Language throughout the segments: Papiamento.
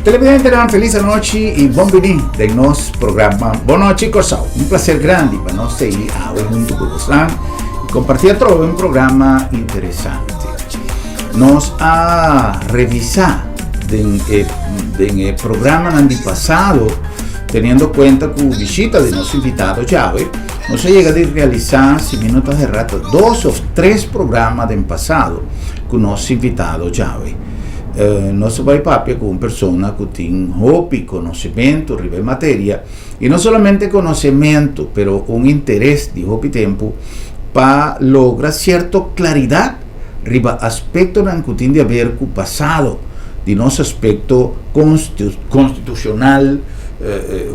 Televidentenan felis anochi i bon bini den nos programa Bon Nochi Kòrsou. Un plaser grandi pa nos sigui awe huntu ku bosnan i kompartí atrobe un programa interesante. Nos a revisá den e den e programanan di pasado teniendo kuenta ku bishita di nos invitado djawe, nos a yega di realisá, si mi no ta errá, dos òf tres programa den pasado ku nos invitado djawe. Nos ta bai papia ku un persona ku tin hopi konosementu riba e materia, i no solamente konosementu, pero un interes di hopi tempu pa logra sierto klaridat riba aspektonan ku tin di aber ku pasado di nos aspekto konstitushonal,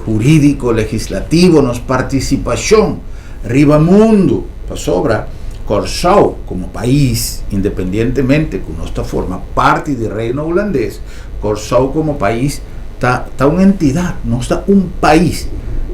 hurídiko, legislativo, nos partisipashon riba mundu, pasobra Kòrsou komo pais, independientemente ku nos ta forma parti di Reino Hulandes, Kòrsou komo pais ta ta un entidat, nos ta un pais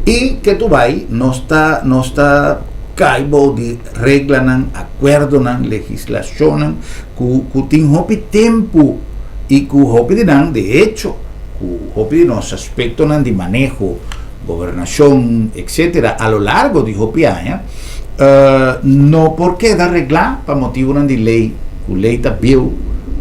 i ke tu bai nos ta nos ta kai bou di reglanan, akuerdonan, legislashonnan ku ku tin hopi tempu i ku hopi di nan, de hecho, ku hopi di nos aspektonan di maneho, gobernashon, etcetera, a lo largo di hopi aña, no por keda reglá pa motibunan di lei, ku lei ta bieu,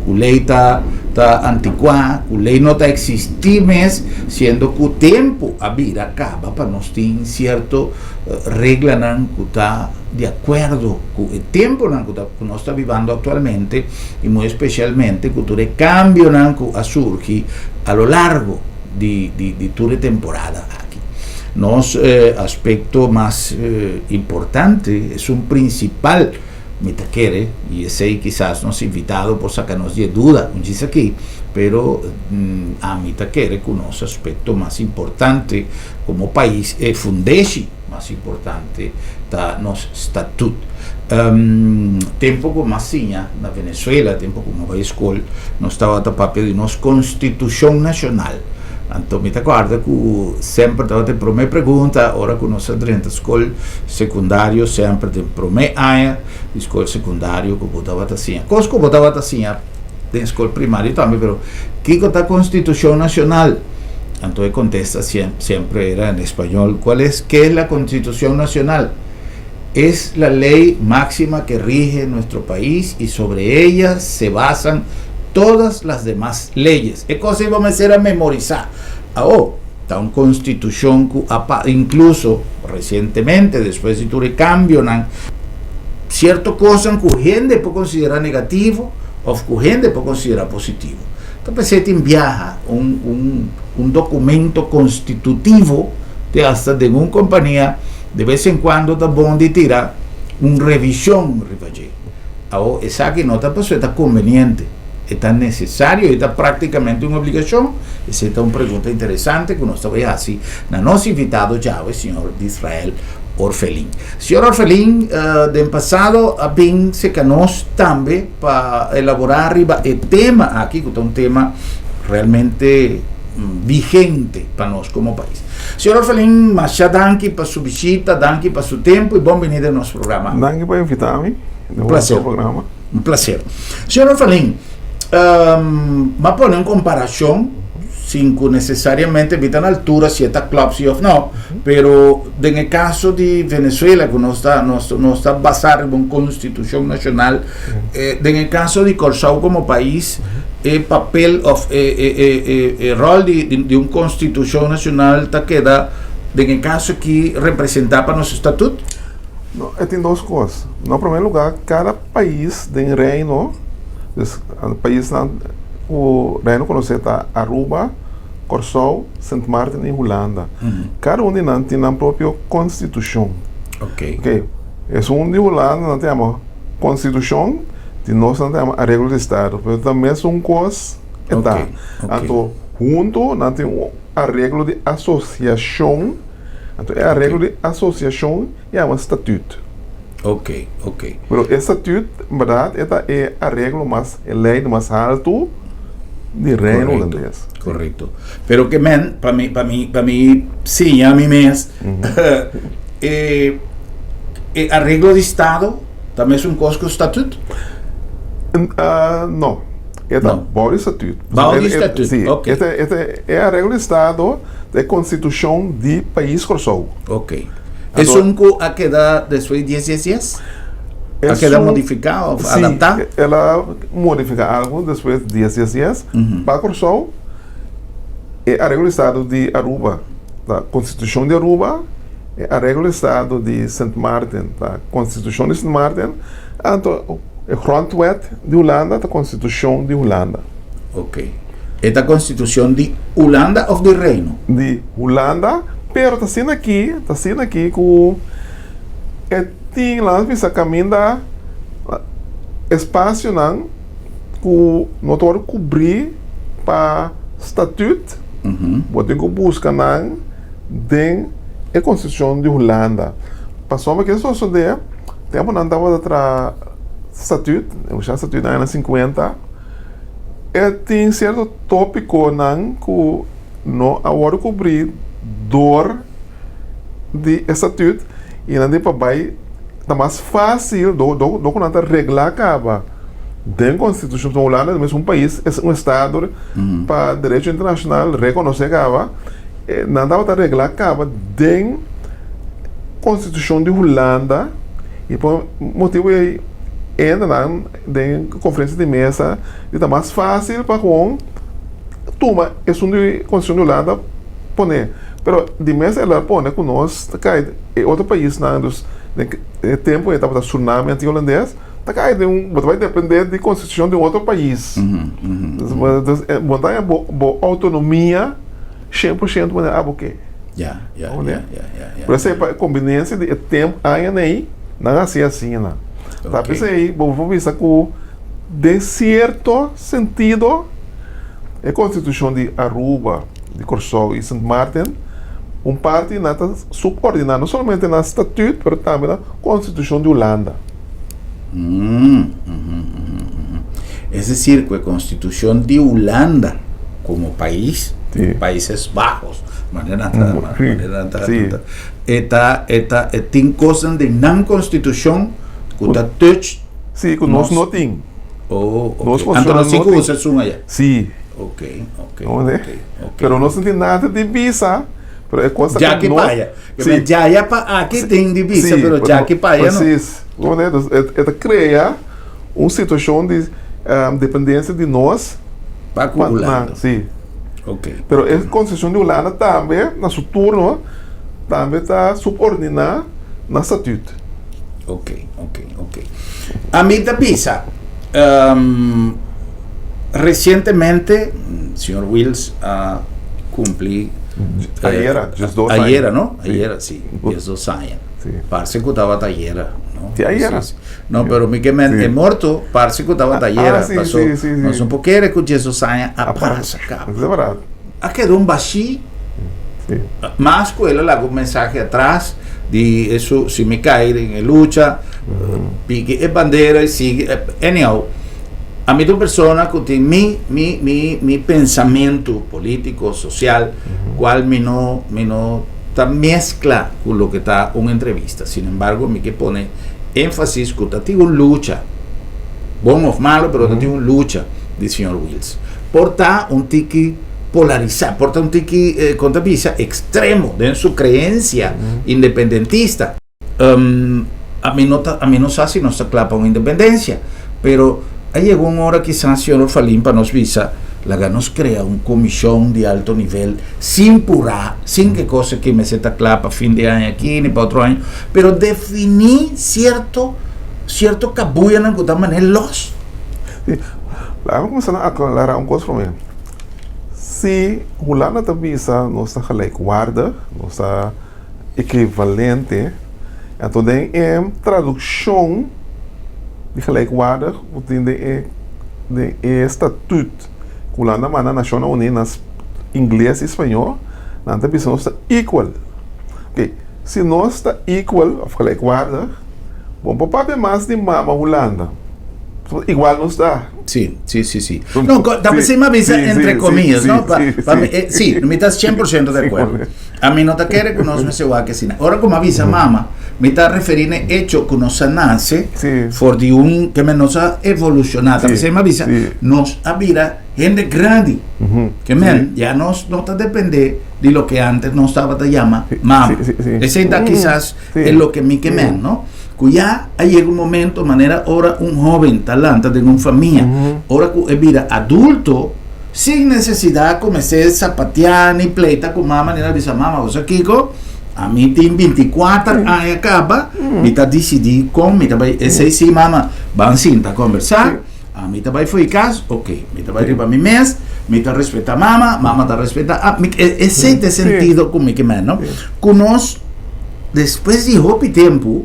ku lei ta ta antikuá, ku lei no ta eksistí mes, siendo ku tempu a bira kaba pa nos tin sierto reglanan ku ta di akuerdo ku e tempunan ku ta ku nos ta bibando aktualmente i muy espesialmente ku tur e kambionan ku a surgi a lo largo di di di tur e temporada aki. Nos aspecto mas importante, esun principal mi ta kere, y esey kisas nos invitado por saca nos di e duda un djis aki, pero ami ta kere cu nos aspecto mas importante como pais, e fundeshi mas importante ta nos statuut. Tempo cu mas siña na Venezuela, tempo cu mi a bai skol, nos tabata papia di nos Constitucion Nacional. Anto mi ta corda cu semper tabata e prome pregunta ora cu nos a drenta skol secundario, semper den prome aña di skol secundario cu bo tabata siña. Cos cu bo tabata siña den skol primario tambe, pero kico ta Constitucion Nacional? Anto e contesta siempre era en español, cual es, qué es la Constitucion Nacional? Es la ley máxima que rige nuestro país y sobre ella se basan todas las demás leyes. E cosa ei bo mester a memorisá. Awor, ta un constitucion cu a pa, incluso recientemente, despues di tur e cambionan, cierto cosnan cu hende por considera negativo of cu hende por considera positivo. Ta p'esei tin biaha un, un, un documento constitutivo te hasta den un compania De bes en cuando ta bon di tira un revision riba dje. Awor, esaki no ta pasobra e ta conveniente, e ta necesario y ta practicamente un obligacion? Esey ta un pregunta interesante cu nos ta bay haci na nos invitado djawe, señor Disrael Orfelin. Señor Orfelin, den pasado a bin seca nos tambe pa elabora riba e tema aki, cu ta un tema realmente vigente pa nos como pais. Señor Orfelin, masha danki pa su bishita, danki pa su tempo y bon bini den nos programa. Danki pa invita mi den boso programa. Un placer. Señor Orfelin, um, m'a pone un comparacion sin cu necesariamente mi ta na altura si e ta klopt si of no, pero den e caso di Venezuela cu nos ta, nos, nos ta basa riba un constitucion nacional, eh, den e caso di Corsou como pais, E papel of e e e e e rol di di di un konstitushon nashonal ta keda den e kaso aki representá pa nos statut? No, e tin dos kos. Na promé lugá, kada pais den Reino, dus paisnan ku Reino konosé ta Aruba, Kòrsou, Sint Maarten i Hulanda. Kada un di nan tin nan propio konstitushon. Oké. Oké, esun di Hulanda nan ta yama Konstitushon di nos nan ta yama Areglo di Estado, pero ta mesun kos e ta. Anto huntu nan tin un areglo di asosiashon, anto e areglo di asosiashon yama statüt. Ok, ok. Pero e statüt, en bèrdat, e ta e areglo mas, e lei di mas haltu di Reino Hulandes. Korekto. Pero ke men, pa mi, pa mi, pa mi siña mi mes, e E areglo di stado ta mesun kos ku statut? No. E ta bou di statuut. Bou di statuut, Sí. ok. E ta, e ta, e areglo di estado ta e konstitushon di pais Kòrsou. Ok. Esun ku a keda despues di dies dies dies? A keda modifiká òf adaptá? Sí, el a modifiká algu despues di dies dies dies. Pa Kòrsou, e areglo di estado di Aruba ta konstitushon di Aruba, e areglo di estado di Sint Maarten ta konstitushon di Sint Maarten, anto e grondwet di Hulanda ta konstitushon di Hulanda. Ok. E ta konstitushon di Hulanda òf di Reino? Di Hulanda, pero ta asina aki, ta asina aki ku e tin, laat nos bisa, kaminda espasionan ku no ta wòrdu kubrí pa statüt, bo tin ku buska nan den e konstitushon di Hulanda. Pasobra ke sosodé, tempu nan tabata traha statüt, negosha statüt na añanan sinkuenta, e tin sierto tópikonan ku no a wòrdu kubrí dor di e statüt i nan di pa bai ta mas fásil dor ku nan ta reglá kaba den konstitushon. Pasobra Hulanda ta mes un pais, un estado pa derecho internashonal rekonosé kaba, nan tabata reglá kaba den konstitushon di Hulanda i pa motibu ei enda nan den konferensia di mesa di ta mas fásil pa kon tuma esun di konstitushon di Hulanda pone. Pero di mes el a pone ku nos ta kai e otro paisnan, dus den e tempu ei tabata Surnam i Antia Hulandes, ta kai den un, bo ta bai depende di konstitushon di un otro pais. Dus bo ta haña bo outonomia 100% manera abo ke. Por esei pa e kombinensia di e tempu añanan ei, nan a hasi asina. Ta p'esei bo por bisa ku den sierto sentido e konstitushon di Aruba, di Kòrsou i Sint Maarten un parti nan ta subordiná no solamente na statüt pero tambe na konstitushon di Hulanda. Es decir ku e konstitushon di Hulanda komo pais, Países Bajos, manera nan ta, manera nan ta, e ta, e ta, e tin kosnan den nan konstitushon ku ta touch. Sí, ku nos no tin. Oh, ok. Anto nos tin ku usa esun aya? Sí. Ok, ok, ok, ok. Pero nos no tin nada di bisa, pero e kos ta ku nos. Djaki pa aya. Sí. Djaya pa aki tin di bisa, pero djaki pa aya no. Precies. Dus e ta krea un situashon di dependensia di nos. Pa ku Hulanda. Sí. Ok. Pero e konstitushon di Hulanda tambe, na su turno, tambe ta subordiná na statüt. Ok, ok, ok. Ami ta bisa, recientemente señor Wiels a cumpli Ayera, 12 aña. Ayera, no? Ayera, sí, 12 aña. Sí. Parse ku tabata ayera, no? Sí, ayera. Sí, sí. No, pero mi ke men, e morto parse ku tabata ayera. Ah, sí, Paso, sí, sí, sí. nos no por kere ku 12 aña a pasa kaba. Es verdad. A keda un bashí. Sí. Mas ku el a laga un mensahe atras di esu si mi kai den e lucha, piki e bandera i sigui. Anyhow, ami ta un persona ku tin mi mi mi mi pensamentu polítiko, sosial, kual mi no mi no ta meskla ku loke ta un entrevista. Sin embargo, mi ke pone énfasis ku ta tin un lucha, bon òf malo, pero ta tin un lucha di señor Wiels. Por ta un tiki polarisá, por ta un tiki, eh, kon ta bisa, ekstremo den su kreensia independentista. Ami no ta, ami no sa si nos ta kla pa un independensia, pero a yega un ora kisas señor Orfalin pa nos bisa, laga nos krea un komishon di alto nivel sin purá, sin ke kos aki mester ta kla pa fin di aña aki ni pa otro aña, pero definí sierto, sierto kabuyanan ku ta manera lòs. Sí. Laga mi kuminsá na aklará un kos promé. Si Hulanda ta bisa nos ta gelijkwaardig, nos ta ekivalente, anto den e tradukshon di gelijkwaardig ku tin den e den e statut ku Hulanda manda Nashonnan Uní na ingles i spañó, nan ta bisa nos ta equal. Oke, si nos ta equal òf gelijkwaardig, bo por papia mas di mama Hulanda. Igual nos ta. Sí, sí, sí, sí. No, ta pensé mi a bisa entre comillas, no? Pa, pa mi, eh, sí, mi ta 100% de acuerdo. A mi no ta kere ku nos mester wak asina. Ora ku mi a bisa mama, Mi ta referí na e echo ku nos a nase for di un ke men nos a evolushoná. Ta p'esei mi a bisa, nos a bira hende grandi. Ke men ya nos no ta dependé di loke ántes nos tabata yama mama. Esei ta kisas e loke mi ke men, no? Ku ya a yega un momento manera ora un hóben ta lanta den un famia, ora ku e bira adulto, sin nesesidat ku mester sapateá ni pleita ku mama ni nada, bisa mama, bo sa kiko? Ami tin binti kuater aña kaba, mi ta disidí kon mi ta bai. Esei sí, mama, ban sinta kombersá. Ami ta bai fo'i kas, ok, mi ta bai riba mi mes, mi ta respetá mama, mama ta respetá ami. Esei ta e sentido ku mi ke men, no? Ku nos, despues di hopi tempu,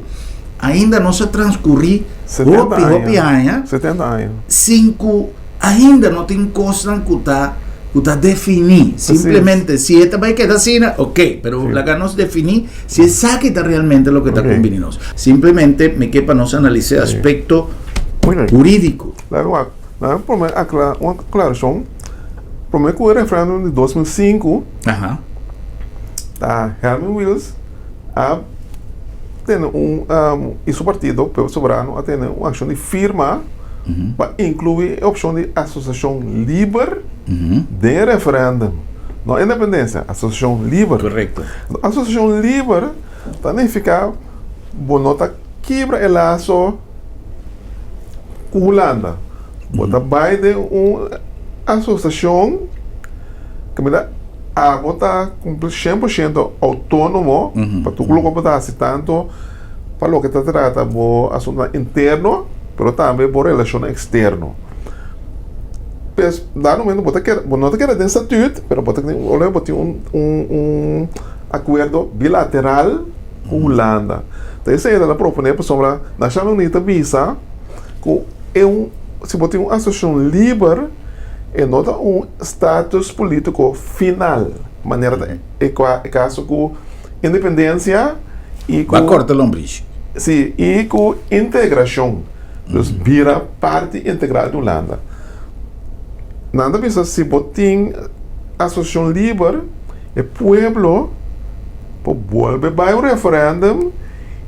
ainda nos a transkurí hopi, hopi aña, 70 aña, sin ku ainda no tin kosnan ku ta definí. Simplemente, si e ta bai keda asina, ok, pero laga nos definí si esaki ta realmente loke ta kumbiní nos. Simplemente mi ke pa nos analisá e aspekto hurídiko. Laga wak, laga promé akla un aklarashon. Promé ku e referèndum di 2005, ta Herman Wiels a tene un, i su partido, Pueblo Soberano, a tene un akshon di firma pa inkluí e opshon di asosiashon liber den e referèndum. No independensia, asosiashon liber. Asosiashon liber ta nifiká bo no ta kibra e laso ku Hulanda. Bo ta bai den un asosiashon kaminda abo ta kumpli 100% outónomo pa tur loke bo ta hasi, tantu pa loke ta trata bo asuntunan interno pero tambe bo relashonnan eksterno. Pues na momento bo ta keda, bo no ta keda den statut pero bo ta bo tin un akuerdo bilateral ku Hulanda. Ta esei nan a proponé pasobra Nashonnan Uní ta bisa ku e un si bo tin un asosiashon liber e no ta un status polítiko final manera ta e kaso ku independensia i ku Ba kòrta lombrishi. Si, i ku integrashon. Dus bira parti integral di Hulanda. Nan ta bisa si bo tin asosiashon liber e pueblo por bolbe bai un referendum,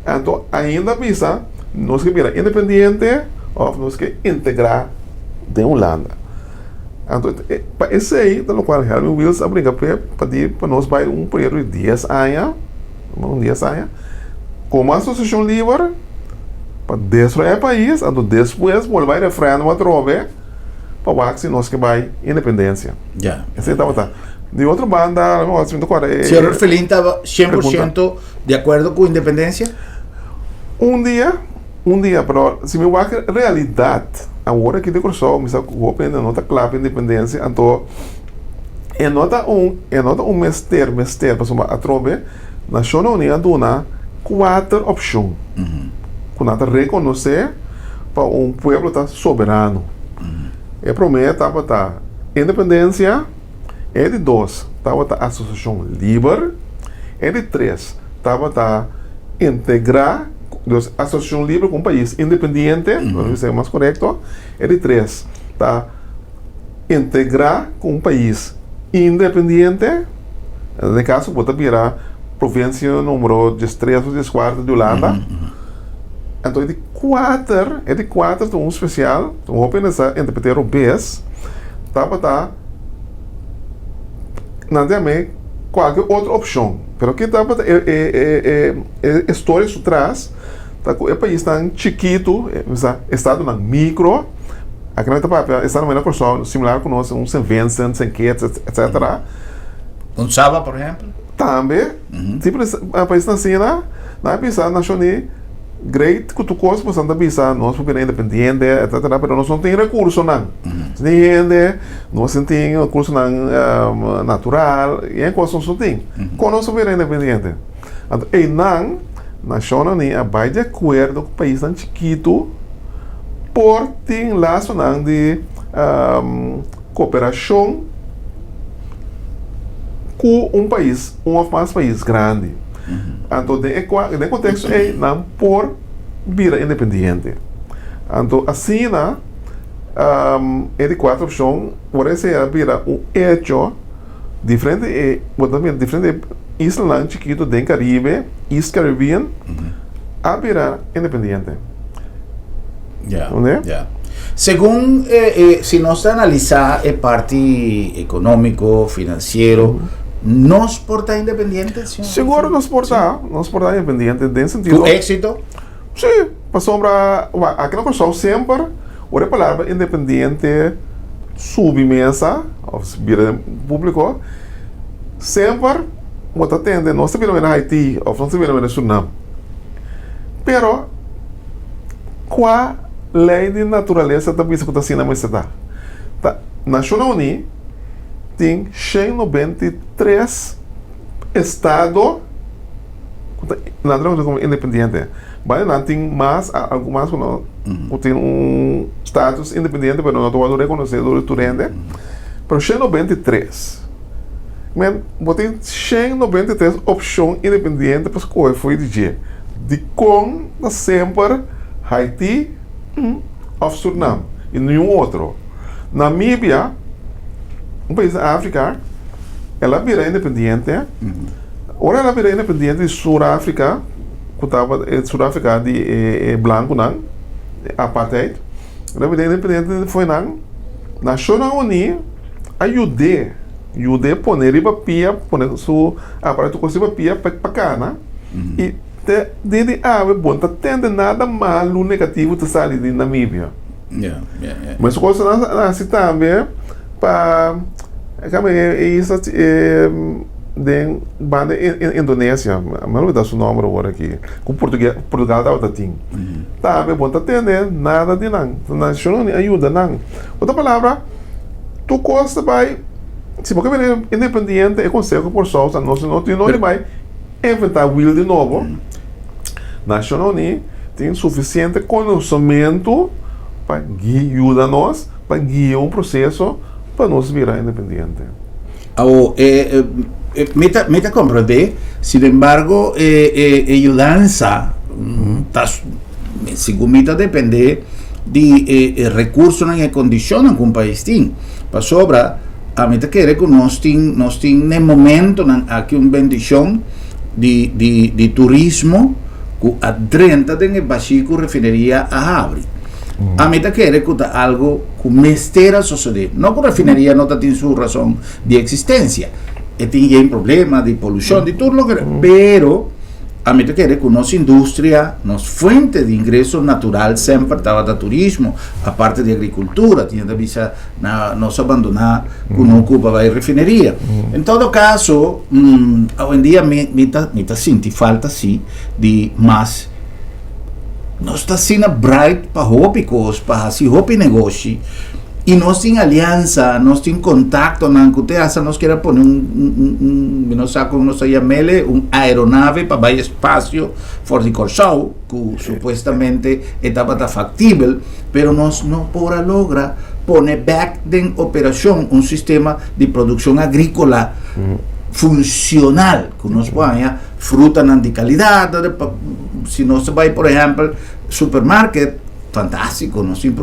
anto ainda bisa nos ke bira independiente of nos ke integra den Hulanda. Anto pa esei ta lokual Helmin Wiels a bringa p'e pa di pa nos bai un periodo di 10 aña, un 10 aña, komo asosiashon liber pa destruí e pais, anto despues bolbe bai referendum atrobe pa wak si nos ke bai independensia. Esei tabata. Di otro banda, mi ta kòrda e. Señor Orfelin taba 100% di akuerdo ku independensia? Un dia, un dia, pero si mi wak realidat awor aki di Kòrsou, mi sa ku hopi hende no ta kla pa independensia, anto e no ta un, e no ta un mester, mester, pasobra atrobe Nashonnan Uní a duna kuater opshon ku nan ta rekonosé pa un pueblo ta soberano. E promé tabata independensia, e di dos tabata asosiashon liber, e di tres tabata integrá, dus asosiashon liber ku un pais independiente, lo bisa mas korekto, e di tres ta integrá ku un pais independiente, den e kaso bo ta bira provinsia numero diestres òf dieskuater di Hulanda. Anto e di kuater, e di kuater ta un spesial, un hopi hende sa interpret'é robes, tabata nan ta yam'é kualke otro opshon. Pero ki tabata e e e e e storia su tras ta ku e paisnan chikitu, osea estadonan mikro, aki nan ta papia estadonan manera Kòrsou, similar ku nos, un Saint Vincent, Saint Kitts, etcetera. Un Saba, por ehèmpel? Tambe, tipo di paisnan asina, nan a bisa nashon di great ku tur kos boso ta bisa nos por bira independiente etcetera, pero nos no tin rekursonan, nos no tin hende, nos no tin rekursonan natural, i e kos nos no tin. Kon nos por bira independiente? Anto einan nashonnan a bai di akuerdo ku paisnan chikitu por tin lasonan di koperashon ku un pais, un òf mas pais grandi. Anto den e kua, den e konteksto ei nan por bira independiente. Anto asina e di kuater opshon ora esei a bira un echo, diferente e, bo ta mira diferente islanan chikitu den Karibe, East Caribbean. A bira independiente. Ya, ya. Segun si nos ta analisá e parti ekonómiko, finansiero, nos por ta independiente, señor? Seguro nos por ta, nos por ta independiente den sentido. Ku éksito? Sí, pasobra wak aki na Kòrsou semper ora e palabra independiente subi mesa òf bira den públiko, semper bo ta tende nos ta bira mira Haití òf nos ta bira mira Surinam. Pero kua lei di naturalesa ta bisa ku ta asina mester ta? Ta Nashonnan Uní tin 193 estado ku ta nan ta rekonosé komo independiente. Banda nan tin mas algu mas ku no ku tin un status independiente pero no ta wòrdu rekonosé dor di tur hende. Pero 193. Men, bo tin 193 opshon independiente pa skohe fo'i di dje. Dikon ta semper Haiti òf Surnam i niun otro? Namibia, un pais na Afrika, el a bira independiente. Ora el a bira independiente di Sur Afrika, ku tabata e Sur Afrika di e blankunan, apartheid, el a bira independiente fo'i nan. Nashonnan Uní a yud'é, yud'é pone riba pia, pone su aparato kos riba pia pa kana i te dia di awe bo no ta tende nada malu negativo ta sali di Namibia. Mes kos nan a hasi tambe pa e isla den banda Indonesia, mi a olbida su nomber awor aki, ku Portugal tabata tin. Tambe bo no ta tende nada di nan. Nashonnan Uní a yuda nan. Otro palabra, tur kos ta bai, si bo ke bira independiente e konseho por sousa nos no tin no di bai inventá wiel di nobo. Nashonnan Uní tin sufisiente konosementu pa yuda nos pa guia un proseso pa nos bira independiente. Awo, mi ta mi ta komprendé, sinembargo e e yudansa ta segun mi ta dependé di e rekursonan i e kondishonnan ku un pais tin. Pasobra ami ta kere ku nos tin nos tin na e momentonan aki un bendishon di di di turismo ku a drenta den e bashí ku refineria a habri. Ami ta kere ku ta algu ku mester a sosodé. No ku refineria no ta tin su rason di eksistensia. E tin yen problema di polushon, di tur loke, pero ami ta kere ku nos industria, nos fuente di ingreso natural semper tabata turismo, aparte di agrikultura. Tin ta bisa na nos a bandoná kunuku pa bai refineria. En todo kaso, awendia mi mi ta mi ta sinti falta si di mas. Nos ta asina bright pa hopi kos, pa hasi hopi negoshi i nos tin aliansa, nos tin kontaktonan ku te hasta nos kier a pone un, un, un, mi no sa kon nos ta yam'ele, un aeronave pa bai espasio for di Kòrsou, ku supuestamente e tabata faktibel, pero nos no por a logra pone bèk den operashon un sistema di produkshon agríkola funshonal ku nos por haña Frutanan di calidad, si nos ta bay por ehempel supermarket, fantastico, nos tin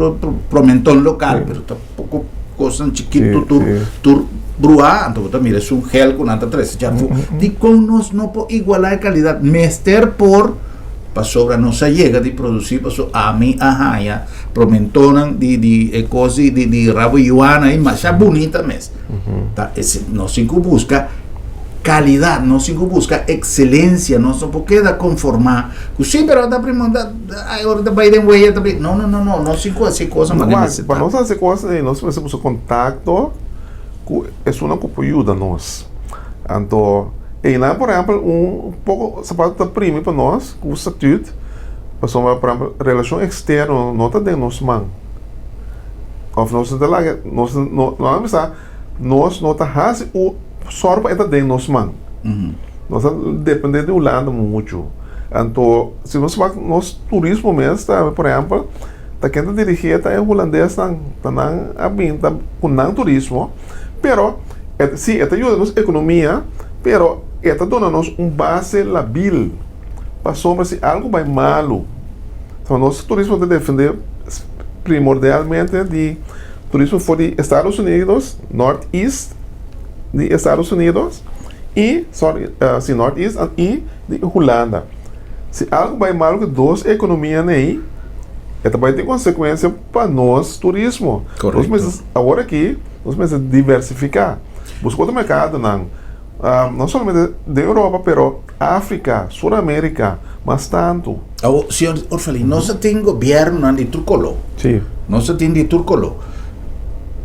promenton local, pero ta poco cosnan chikito tur tur bruha, anto bo ta mira esun gel cu nan ta trece djafu. Dicon nos no por iguala e calidad? Mester por, pasobra nos a yega di produci, pasobra ami a haya promentonnan di di e cos di di rabo yuana y masha bunita mes. Ta ese nos tin cu busca calidad, nos tin cu busca excelencia, nos no por keda conforma cu si pero ta primo ta ay ora ta bay den weya ta bay no no no no nos tin cu haci cosa manera mester ta. Pa nos haci cosa ey nos mester busca contacto cu esunnan cu por yuda nos. Anto eynan por ehempel un poco zapato ta primi pa nos cu statuut pasobra por ehempel relacion externo no ta den nos man. Of nos no ta laga, nos no, no a bisa, nos no ta hasi u sòru pa e ta den nos man. Nos ta depende di Hulanda muchu. Anto, si nos wak nos turismo mes tambe, por ehèmpel, ta ken ta dirigí ta e hulandesnan, ta nan a bin ta ku nan turismo, pero e si e ta yuda nos ekonomia, pero e ta duna nos un base labil pasobra si algu bai malu, nos turismo ta defendé primordialmente di turismo for di Estados Unidos, North East di Estados Unidos y sorry si North East y di Hulanda. Si algu bai malu ku dos ekonomianan ei, e ta bai tin konsekuensia pa nos turismo. Nos mester, awor aki, nos mester diversifiká, buska otro merkadonan, no solamente den Europa, pero Afrika, Sur Amerika, mas tantu. Awor, señor Orfelin, nos a tin gobièrnunan di tur koló. Sí. Nos a tin di tur koló.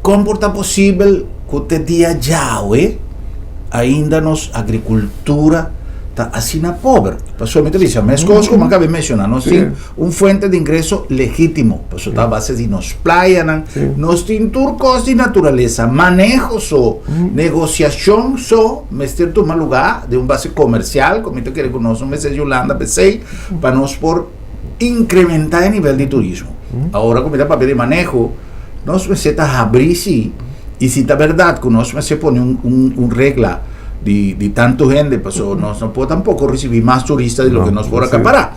Kon por ta posibel ku te dia djawe ainda nos agrikultura ta asina pober? Pasobra mi ta bisa, meskos ku mi a kaba di menshoná, nos tin un fuente di ingreso legítimo, pasobra ta a base di nos playanan, nos tin tur kos di naturalesa, maneho so, negosiashon so mester tuma lugá den un base komersial, ku mi ta kere ku nos no mester di Hulanda p'esei, pa nos por inkrementá e nivel di turismo. Awor ku mi ta papia di maneho, nos mester ta habrí sí, i si ta bèrdat ku nos mester pone un regla di tantu hende, pasobra nos no por tampoko risibí mas turista di loke nos por akapará.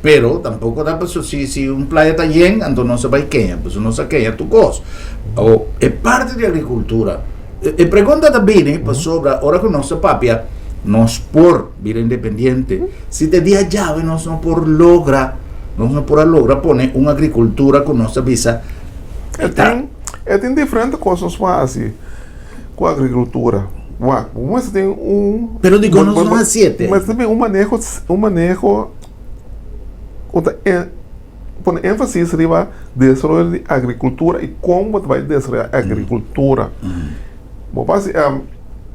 Pero tampoko ta pasobra si un playa ta yen, anto nos a bai keña, pasobra nos a keña tur kos. Awor, e parti di agrikultura, e pregunta ta bini pasobra ora ku nos ta papia nos por bira independiente, si te dia djawe nos no por logra, nos no por a logra pone un agrikultura ku nos ta bisa E tin, e tin diferente kos nos por hasi ku agrikultura. Wak, bo mester tin un. Pero dikon nos no hasié te? Mester tin un maneho, un maneho ku ta pone énfasis riba desaroyo di agrikultura i kon bo ta bai desaroyá agrikultura. Bo por hasi,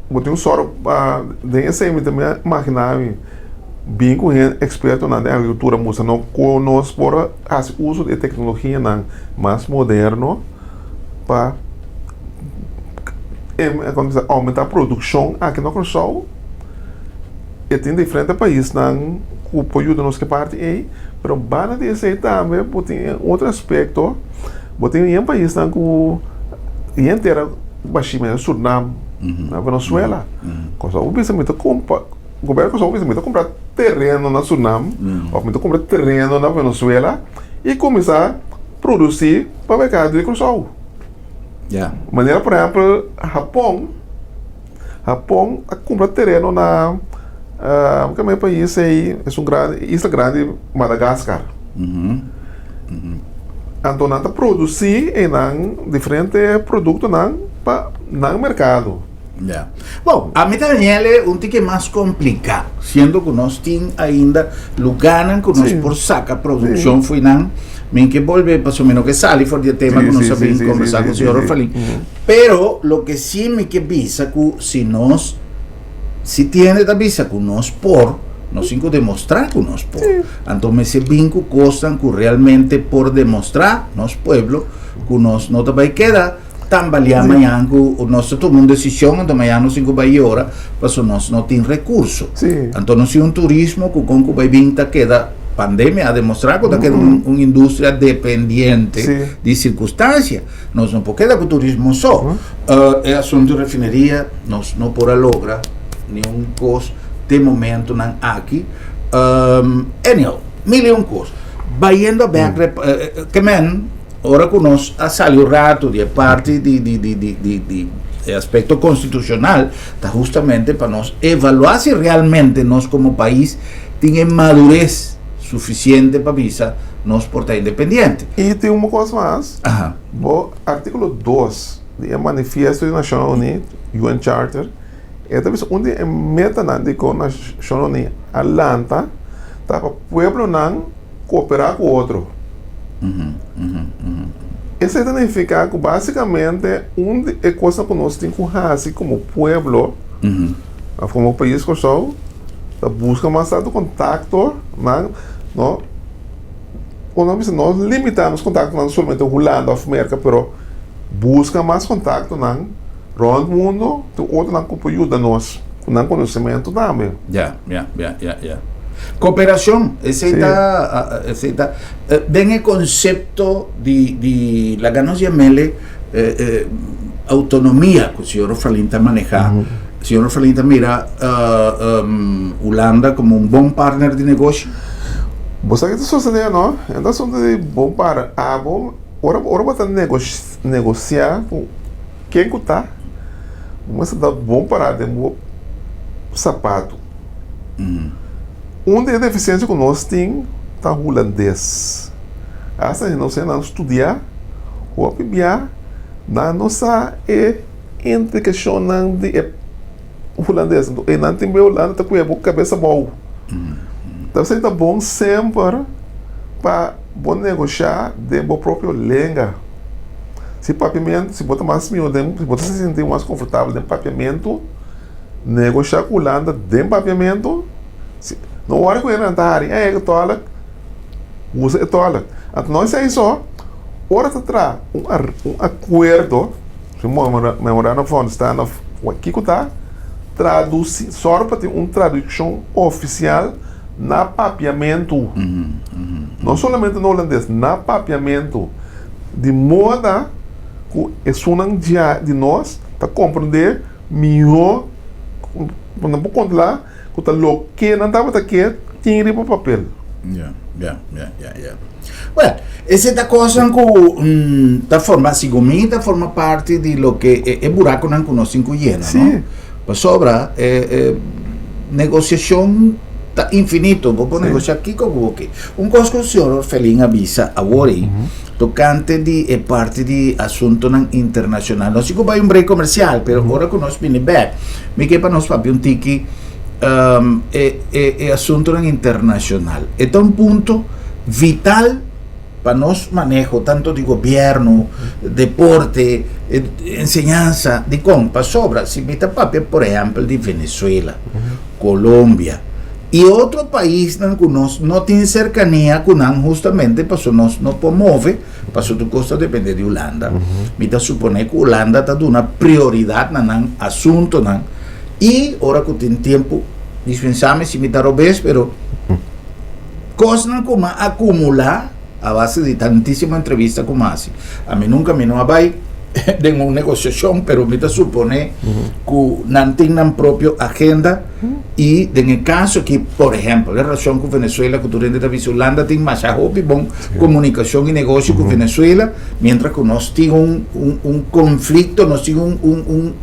bo tin un sòru pa den esei mi ta imaginá mi bin ku hende ekspertonan den agrikultura mustra nos kon nos por hasi uso di e teknologianan mas moderno pa oumentá produkshon aki na Kòrsou. E tin diferente paisnan ku por yuda nos ku e parti ei, pero banda di esei tambe bo tin otro aspekto, bo tin yen paisnan ku yen tera bashí manera Surnam, na Venezuela. Kòrsou bo bisa mi ta kumpra, gobièrnu di Kòrsou bisa mi ta kumpra tereno na Surnam òf mi ta kumpra tereno na Venezuela i kuminsá produsí pa merkado di Kòrsou. Manera por ehèmpel Hapon. Hapon a kumpra tereno na keme pais ei esun grandi isla grandi Madagascar. Anto nan ta produsi einan diferente produktonan pa nan merkado. Ya. Bon, ami ta hañ'el un tiki mas kompliká, siendo ku nos tin ainda lugánan ku nos por saka produkshon fo'i nan. Mi ke bolbe pasobra mi no ke sali for di e tema ku nos a bin kombersá ku señor Orfelin. Pero loke si mi ke bisa ku si nos si tiende ta bisa ku nos por, nos tin ku demostrá ku nos por. Anto mester bin ku kosnan ku realmente por demostrá nos pueblo ku nos no ta bai keda tambaleá mañan ku nos ta tuma un desishon anto mañan nos tin ku bai yora pasobra nos no tin rekurso. Anto nos tin un turismo ku kon ku bai bin ta keda pandemia a demostrá ku ta keda un industria dependiente di sirkunstansia. Nos no por keda ku turismo so. E asuntu refineria nos no por a logra niun kos te momentonan aki. Anyhow, mil i un kos. Bayendo bek ke men ora ku nos a sali un ratu di e parti di di di di di di e aspekto konstitushonal ta hustamente pa nos evaluá si realmente nos komo pais tin e madures sufisiente pa bisa nos por ta independiente. I tin un kos mas. Bo artíkulo dos di e Manifiesto di Nashonnan Uní, UN Charter, e ta bisa un di e metanan di kon Nashonnan Uní a lanta ta pa pueblonan kooperá ku otro. Esei ta nifiká ku básikamente un di e kosnan ku nos tin ku hasi komo pueblo òf komo pais Kòrsou ta buska mas tantu kontakto nan no. Cuando nos bisa no limita nos contactonan solamente Hulanda of Merca pero busca mas contactonan rond mundo tin otronan cu por yuda nos cu nan conocimento tambe. Ya, ya, ya, ya, ya. Cooperacion, esey ta, esey ta den e concepto di di laga nos yamele autonomia cu señor Orfelin ta maneha. Señor Orfelin ta mira Hulanda como un bon partner di negoshi? Bo sa ke ta sosodé no? E ta asuntu di bon partner. Abo, ora ora bo ta negosiá ku ken ku ta, bo mester ta bon pará den bo sapatu. Un di e defisiensia ku nos tin ta hulandes. Asta si nos hende nan studia hopi bia nan no sa e implikashonnan di e hulandes. Anto e nan tin bia Hulanda ta kuya bo kabes abou. Ta esei ta bon semper pa bo negoshá den bo propio lenga. Si papiamentu, si bo ta mas mihó den, si bo ta sinti mas konfortabel den papiamentu, Negoshá ku Hulanda den papiamentu, si no wòrdu ku hende ta hari, eh e tòlek, usa e tòlek. Anto no esei so, ora ta traha un un akuerdo, un memorandum of understanding of kiko ta, tradusí, sòru pa tin un tradukshon ofisial na papiamentu. No solamente na hulandes, na papiamentu. Di moda ku esunnan dja di nos ta komprendé. Mihó ku nan por kontrolá ku ta loke nan tabata ke tin riba papel. Ya, ya, ya, ya, ya. Well, ese ta kosnan ku ta forma, segun mi, ta forma parti di loke e, e burakunan ku nos tin ku yena, Sí. no? Pasobra e, e negosiashon ta infinito, bo por Sí. negoshá kiko ku bo ke. Un kos ku señor Orfelin a bisa awor ei, Tocante di e parti di asuntonan internacional. Nos ku bai un break comercial, pero ora ku nos bini bek, mi ke pa nos papia un tiki um, e, e, e asuntonan internacional. E ta un punto vital pa nos maneho, tanto di gobierno, deporte, enseñanza, di con, pasobra, si mi ta papia, por ehempel, di Venezuela, Colombia y otro paisnan cu nos no tin cercania cu nan justamente paso nos no por move, paso tur cos ta depende di Hulanda. Mi ta supone cu Hulanda ta duna prioridad na nan asuntonan y ora cu tin tiempo, dispensame si mi ta robes, pero cosnan cu m'a acumula a base di tantisimo entrevista cu m'a haci. Ami nunca mi no a bay den un negociacion, pero mi ta supone cu nan tin nan propio agenda y den e caso aki, por ehempel, e relacion cu Venezuela, cu tur hende ta bisa Hulanda tin masha hopi bon comunicacion y negocio cu Venezuela, mientras cu nos tin un, un, un conflicto, nos tin un, un, un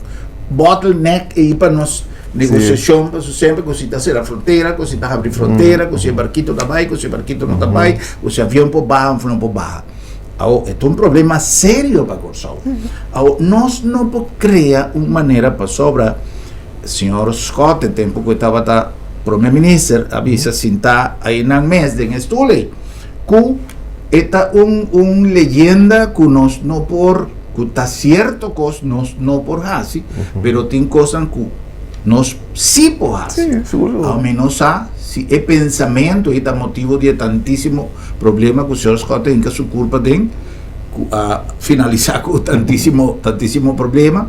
bottleneck ey pa nos negociacion, pasobra semper cu si ta cera frontera, cu si ta habri frontera, cu si e barquito ta bay, cu si e barquito no ta bay, cu si avion por baha of no por baha. Awo, e ta un problema serio pa Kòrsou. Awo, nos no por krea un manera pasobra señor Schotte, tempu ku e tabata prome minister, a bisa sintá einan mes den e stul ei, ku e ta un un leyenda ku nos no por, ku ta sierto kos nos no por hasi, pero tin kosnan ku nos sí por hasi. Sí, seguro. Awo mi no sa si e pensamentu ei ta motibu di e tantísimo Problema ku señor Schotte hinka su kulpa den ku a finalisá ku tantísimo tantísimo problema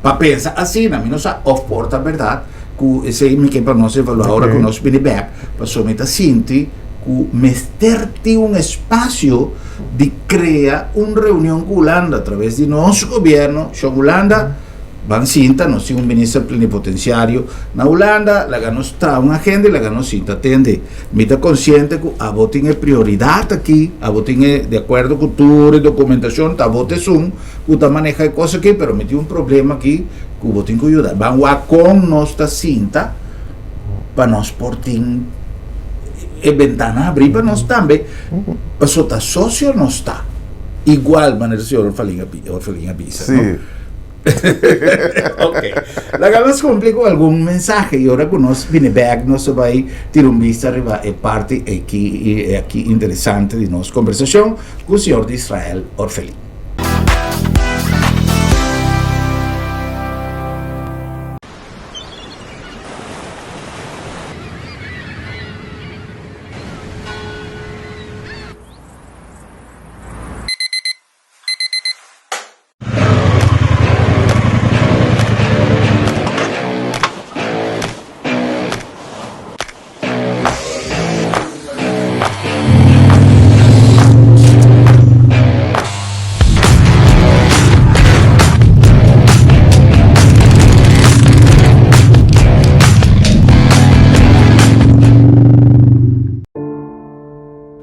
pa pensa asina mi no sa of por ta bèrdat ku esei mi ke pa nos evaluá ora ku nos bini bèk pasobra mi ta sinti ku mester tin un espasio di krea un reunion ku Hulanda atraves di nos gobièrnu shon Hulanda. Ban sinta, nos tin un minister plenipotenciario na Hulanda, laga nos traha un agenda y laga nos sinta tende. Mi ta consciente cu abo tin e prioridad aki, abo tin e, de acuerdo cu tur e documentacion, ta abo ta esun cu ta maneha e cos aki, pero mi tin un problema aki cu bo tin cu yuda. Ban wak con nos ta sinta pa nos por tin e bentana habri pa nos tambe, pasobra ta socio nos ta, igual manera señor Orfelin a bisa, no? Ok. Laga nos cumpli cu algun mensahe y ora cu nos bini bek nos ta bay tira un bista riba e parti aki y aki interesante di nos conversacion cu señor di Israel Orfelin.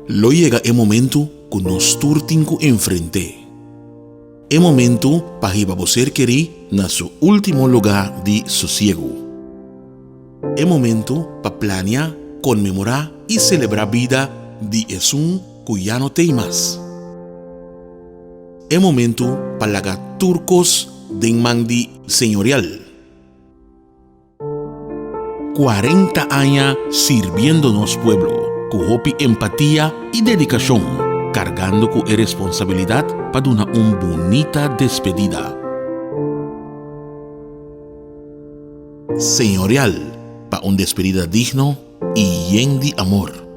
Lo yega e momento ku nos tur tin ku enfrent'é. E momentu pa hiba bo ser kerí na su último lugá di sosiegu. E momentu pa plania. Konmemorá i selebrá bida di esun ku ya no t'ei mas. E momentu pa laga tur kos den man di Señorial. 40 aña sirbiendo nos pueblo ku hopi empatia i dedikashon, kargando ku e responsabilidat pa duna un bunita despedida. Señorial pa un despedida digno i yen di amor.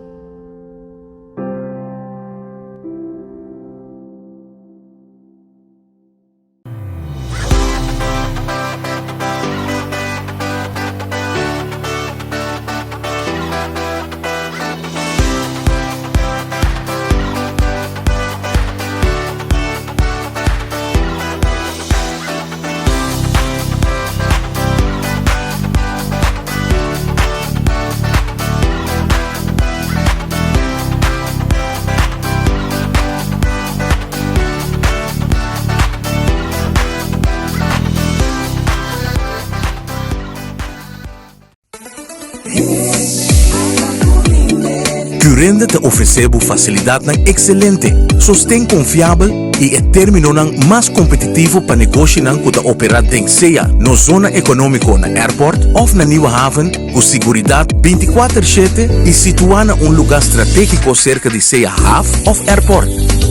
Curinde ta ofresé bo fasilidatnan ekselente, sosten konfiabel i e términonan mas kompetitivo pa negoshinan ku ta operá den sea nos zona ekonómiko na Airport òf na Nieuwe Haven ku siguridat bintikuater shete i situá na un lugá stratégiko serka di sea haf òf airport.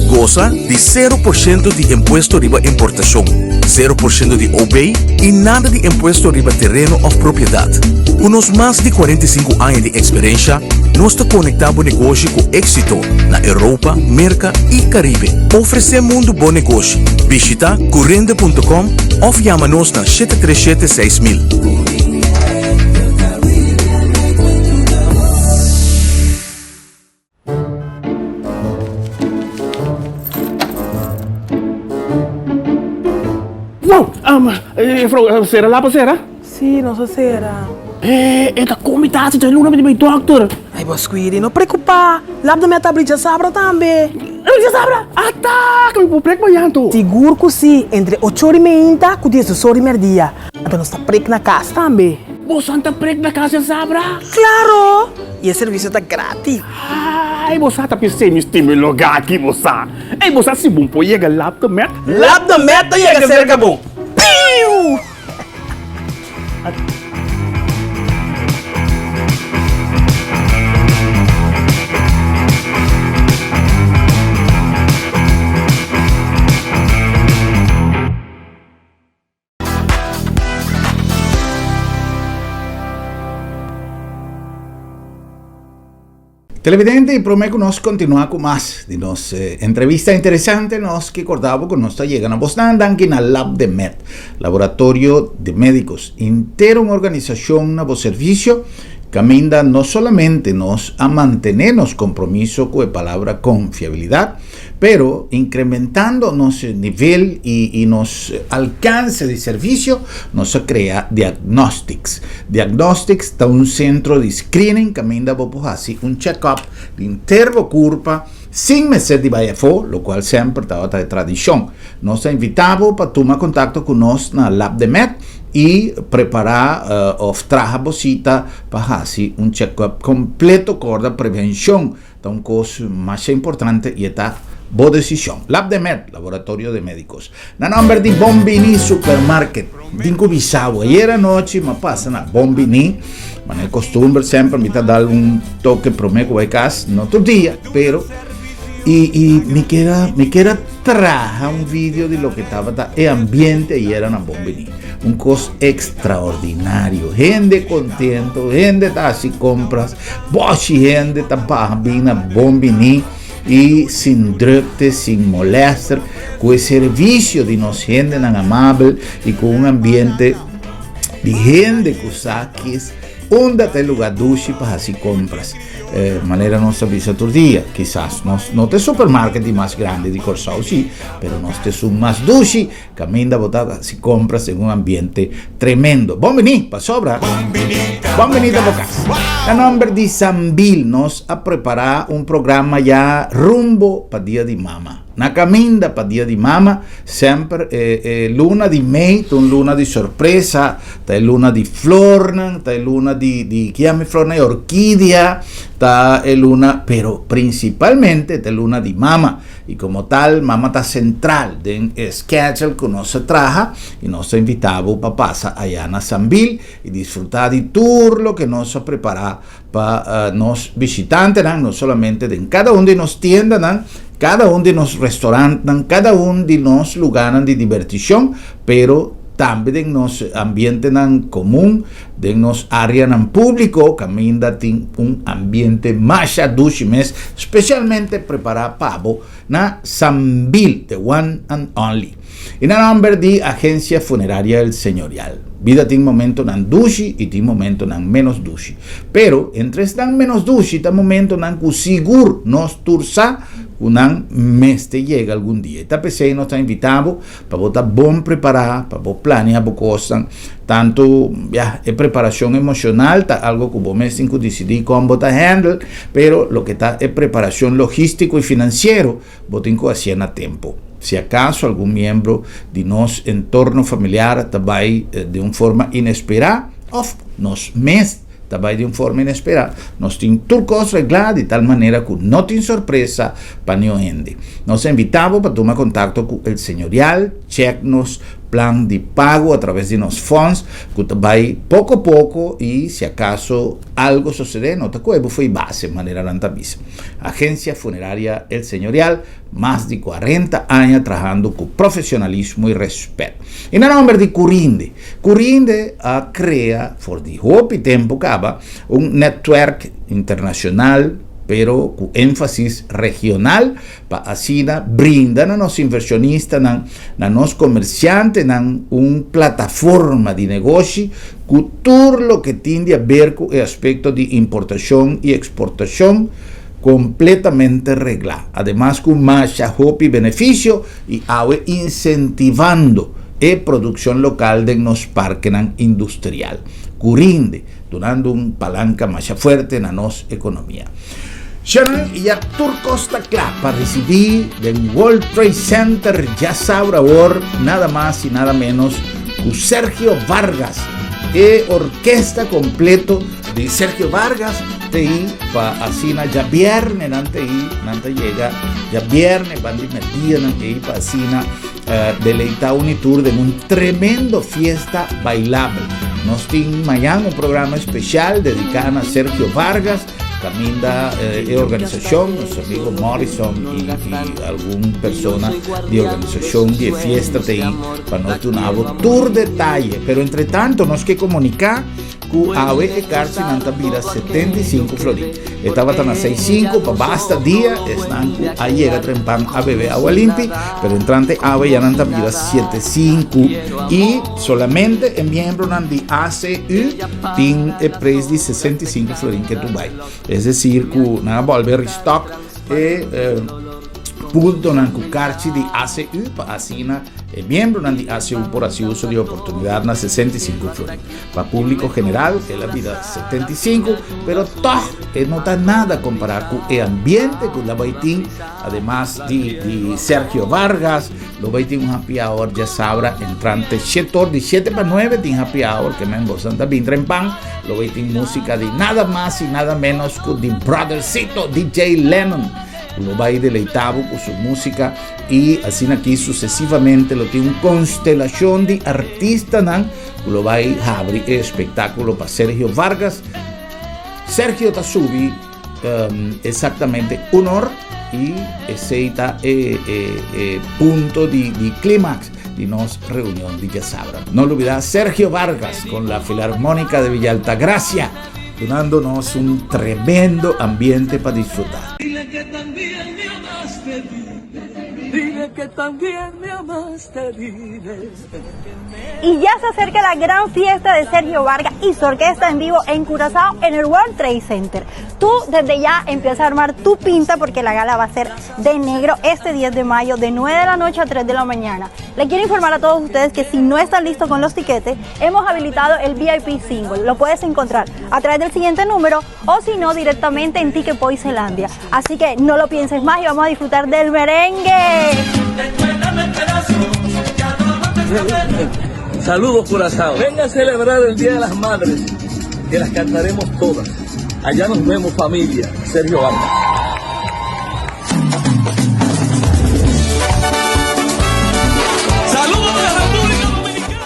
Gosa di sero por shento di impuesto riba importashon, sero por shento di OB i nada di impuesto riba tereno òf propiedat. Ku nos mas di 45 aña di eksperensha, nos ta konektá bo negoshi ku éksito na Europa, Merka i Karibe. Ofresé mundu bo negoshi. Bishitá curinde.com òf yama nos na 737 6000. Wow, um, juffrouw, sera lapa sera? Sí, nos a sera. Eh, e ta komi tasi dje luna mi di bai dokter. Ai, bo Squiri, no preocupa. Lap de mi a ta abri djasabra tambe. Abri djasabra? Ata, ku mi por prek mañan to. Sigur ku si, entre ocho ora i meinta ku diesdos ora i merdia. Anto nos ta prek na kas tambe. Boso ta prek na kas djasabra? Klaro! I e servisio ta gratis. Ai, bo sa ta p'esei mi stima e lugá aki, bo sa. Ei, bo sa si bon por yega Lap de Met? Lap de Met ta yega serka bo. Piu! Televidente, y prome ku nos kontinuá ku mas di nos eh, entrevista interesante, nos ke korda bo ku nos ta yega na bosnan danki na Lab de Med, Laboratorio de Médicos, intero un organisashon na bo servisio, kaminda no solamente nos a mantené nos kompromiso ku e palabra konfiabilidat, Pero incrementando nos nivel y nos alcance di servicio, nos a crea Diagnostics. Diagnostics ta un centro di screening caminda bo por haci un check-up di henter bo curpa sin mester di bay afo, locual semper tabata e tradicion. Nos ta invita bo pa tuma contacto cu nos na Labdemed y prepara of traha bo cita pa haci un check-up completo. Corda prevencion Ta un kos masha importante i e ta bo desishon. Labdemed, Laboratorio de Médicos. Na nòmber di Bon Bini Supermarket. Tin ku bisa bo, ayer anochi mi a pasa na Bon Bini, manera e kostumber semper mi ta dal un toke promé ku bai kas, no tur dia, pero i i mi keda mi keda traha un video di loke tabata e ambiente ayera na Bon Bini. Un kos ekstraordinario. Hende kontento, hende ta hasi kompras. Boshi hende ta baha bin na Bon Biní i sin drukte, sin molester, ku e servisio di nos hendenan amabel i ku un ambiente di hende ku sa kis unda ta e lugá dushi pa hasi kompras. Manera nos ta bisa tur dia, kisas nos no ta e supermarket di mas grandi di Kòrsou, si, pero nos ta esun mas dushi Caminda bo ta haci compras den un ambiente tremendo. Bon bini, pasobra. Bon bini ta bo kas. Na nomber di Sambil nos a prepara un programa ya rumbo pa Dia di Mama. Na kaminda pa Dia di Mama, semper e e luna di mei ta un luna di sorpresa, ta e luna di flornan, ta e luna di di ki yama e flornan e orkidia, ta e luna pero prinsipalmente ta e luna di mama. I komo tal mama ta sentral den e schedule ku nos a traha i nos ta invitá bo pa pasa aya na Sambil i disfrutá di tur loke nos a prepará pa nos bishitantenan, no solamente den kada un di nos tiendanan, kada un di nos restaurantnan, kada un di nos lugánan di dibertishon, pero tambe den nos ambientenan komun, den nos áreanan públiko, kaminda tin un ambiente masha dushi mes, spesialmente prepará pa bo na Sambil, the one and only. I na nòmber di Agencia Funeraria El Señorial. Bida tin momentonan dushi i tin momentonan ménos dushi. Pero, entre esnan ménos dushi ta momentonan ku sigur nos tur sa ku nan mester yega algun dia. I ta p'esei nos ta invitá bo pa bo ta bon prepará, pa bo plania bo kosnan. Tantu, ya, e preparashon emoshonal ta algu ku bo mes tin ku disidí kon bo ta handle, pero loke ta e preparashon logístiko i finansiero, Bo tin ku hasié na tempu. Si akaso algun miembro di nos entorno familiar ta bai di un forma inesperá òf nos mes ta bai di un forma inesperá, nos tin tur kos reglá di tal manera ku no tin sorpresa pa niun hende. Nos ta invitá bo pa tuma kontakto ku El Señorial, chèk nos plan di pago atraves di nos fonds ku ta bai poko poko i si akaso algo sosodé no ta kohe bo fo'i base manera nan ta bisa. Agencia Funeraria El Señorial, mas di cuarenta aña trahando cu profesionalismo y respet. Y na nomber di Curinde. Curinde a crea for di hopi tempo caba un netwerk internacional pero cu enfasis regional pa asina brinda na nos inversionistanan, na nos comerciantenan un plataforma di negoshi cu tur loke tin di haber cu e aspecto di importacion y exportacion completamente regla. Ademas cu masha hopi beneficio y awe incentivando e produccion local den nos parkenan industrial cu rinde, dunando un palanca masha fuerte na nos economia. Sharon y ya tur cos ta cla pa ricibi den World Trade Center djasabra awor nada mas y nada menos cu Sergio Vargas. E orkesta completo di Sergio Vargas te pa asina djabierne nan te nan ta yega djabierne ban di merdia nan te pa asina deleita un y tur den un tremendo fiesta bailabel. Nos tin mañan un programa especial dedica na Sergio Vargas. Caminda e organisacion, nos amigo Morrison y algun persona di organisacion di e fiesta ta ahí pa nos duna bo tur detaye. Pero entre tanto nos ke comunica cu awe e karchinan ta bira 75 florin. E tabata na 65 pa basta dia, esnan cu a yega trempan a bebe awa limpi, pero entrante awe ya nan ta bira 75 y solamente e miembronan di ACU tin e prijs di 65 florin ke tu bai. Es decir ku nan a bolbe restock e eh, puntonan ku karchi di ACU pa asina e miembronan di ACU por hasi uso di oportunidad na 65 florin. Pa público general el a bira 75, pero toch e no ta nada compará ku e ambiente ku la bai tin, ademas di, di Sergio Vargas, Lo bay tin un happy hour djasabra entrante shete or, di shete pa nuebe tin happy hour ke men bosan ta bin trempan. Lo bay tin musica di nada mas y nada menos ku di brothercito DJ Lennon. Lo bay deleita bo ku su musica y asina aki sucesivamente lo tin un constelacion di artistanan ku lo bay habri e espectaculo pa Sergio Vargas. Sergio ta subi Exactamente un or y esey ta e, e, e punto di, di clímax di nos reunión di djasabra. No olbida Sergio Vargas con la Filarmónica de Villa Altagracia, dunándonos un tremendo ambiente pa disfruta. Dile que también me amaste tú. Y ya se acerca la gran fiesta de Sergio Vargas y su orquesta en vivo en Curazao en el World Trade Center. Tú desde ya empiezas a armar tu pinta porque la gala va a ser de negro este 10 de mayo de 9 de la noche a 3 de la mañana. Le quiero informar a todos ustedes que si no están listos con los tiquetes, hemos habilitado el VIP single. Lo puedes encontrar a través del siguiente número o si no directamente en Ticket Zelandia. Así que no lo pienses más y vamos a disfrutar del merengue. Saludos Curazao. Venga a celebrar el Día de las Madres, que las cantaremos todas. Allá nos vemos familia. Sergio Vargas. Saludos de República Dominicana.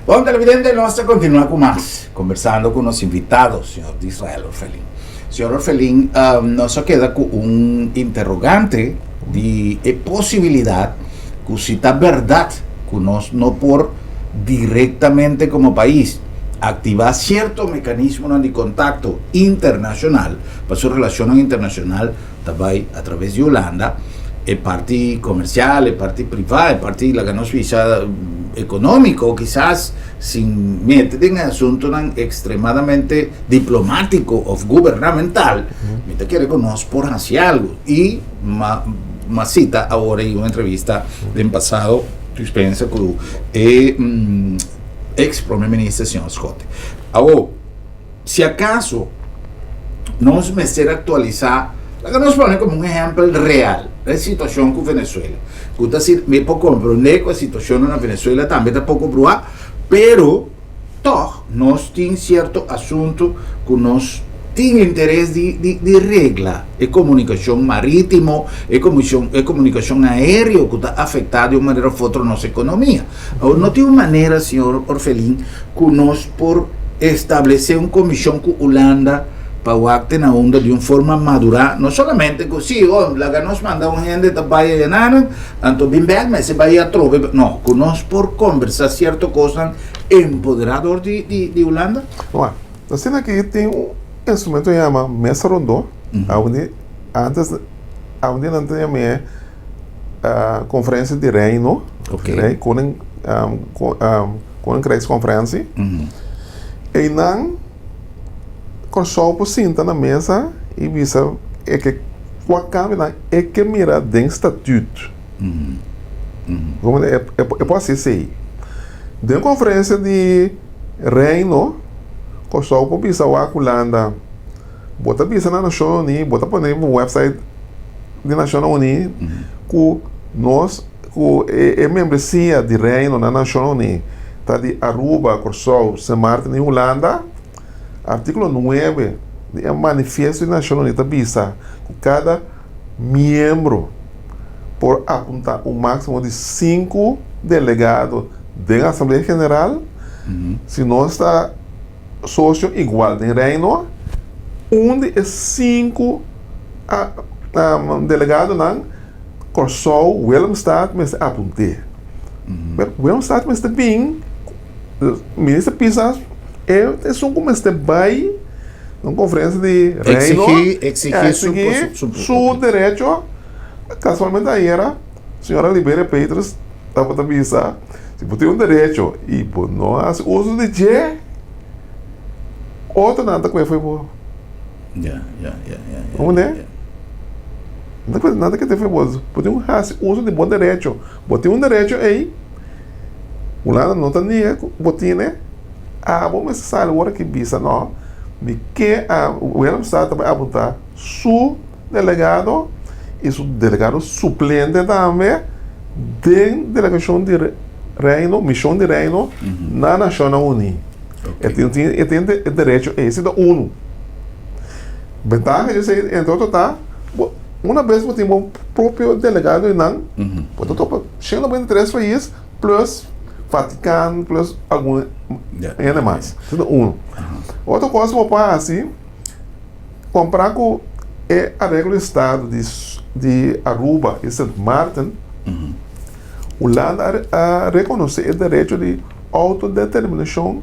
Bon televidente, nos ta continua cu mas, conversando cu nos invitado, señor Disrael Orfelin. Señor Orfelin, um, nos a keda cu un interrogante di e posibilidad cu si ta berdad cu nos no por directamente como pais activa cierto mecanismonan di contacto internacional, pasobra relacionnan internacional ta bai a traves di Hulanda, e parti comercial, e parti priva, e parti laga nos bisa economico, kisas sin mete den e asuntonan extremadamente diplomatico of gubernamental, mi ta kere cu nos por haci algo. Y ma ma cita awor ei un entrevista den pasado dispensa cu e ex prome minister señor Schotte. Awor, Si acaso nos mester actualisa, laga nos pone como un ehempel real e situacion cu Venezuela, cu ta si mi por comprende cu e situacionnan na Venezuela tambe ta poco brua, pero toch nos tin cierto asunto cu nos tin interes di di di regla, e comunicacion maritimo, e comision e comunicacion aereo cu ta afecta di un manera of otro nos economia. Awor no tin un manera, señor Orfelin, ku nos por establesé un komishon ku Hulanda pa wak te na unda di un forma madurá, no solamente ku si, oh, laga nos manda un hende ta bai ayanan, anto bin bèk mester bai atrobe, no, ku nos por kombersá sierto kosnan empoderá dor di di di Hulanda. Wak, asina aki tin un instrumento yama mesa rondó, awor antes awor nan ta yam'é konferensia di reino, koning Koninkrijksconferentie. Einan Kòrsou por sinta na mesa i bisa e ke kua kambionan e ke mira den statut. E por hasi esei. Den konferensia di Reino, Kòrsou por bisa wak Hulanda, bo ta bisa na Nashonnan Uní, bo ta pone bo website di Nashonnan Uní ku nos Ku e membresia di Reino na Nashonnan Uní ta di Aruba, Kòrsou, Sint Maarten i Hulanda. Artíkulo nuebe di e Manifiesto di Nashonnan Uní ta bisa ku kada miembro por apuntá un máksimo di sinku delegado den Asamblea General. Si nos ta sosio igual den Reino, un di e sinku delegadonan Kòrsou, Willemstad mester apunt'é. Pero Willemstad mester bin, Minister Pisas e esun ku mester bai na un konferensia di Reino, Eksigí su su derecho. Kasualmente ayera señora Liberia Petrus tabata bisa, si bo tin un derecho i bo no hasi uso di dje, otronan ta kohe fo'i bo. Ya, ya, ya, ya. Bo mende? Nada ke te fe bo. Bo tin ku hasi uso di bo derecho. Bo tin un derecho ei, Hulanda no ta niega ku bo tine, abo mester sali ora ki bisa no, mi ke a Willemstad ta bai apuntá su delegado i su delegado suplente tambe den delegashon di Reino, mishon di Reino na Nashonnan Uní. E tin e tin e derecho ei, esei ta unu. Bentaha di esei entre otro ta, bo una bes bo tin bo propio delegado einan, bo ta topa shen 93 pais plus Vatican plus algun hende mas. Esei ta unu. Otro kos ku bo por hasi, kompara ku e areglo di estado di di Aruba i Sint Maarten, Hulanda a rekonosé e derecho di outodeterminashon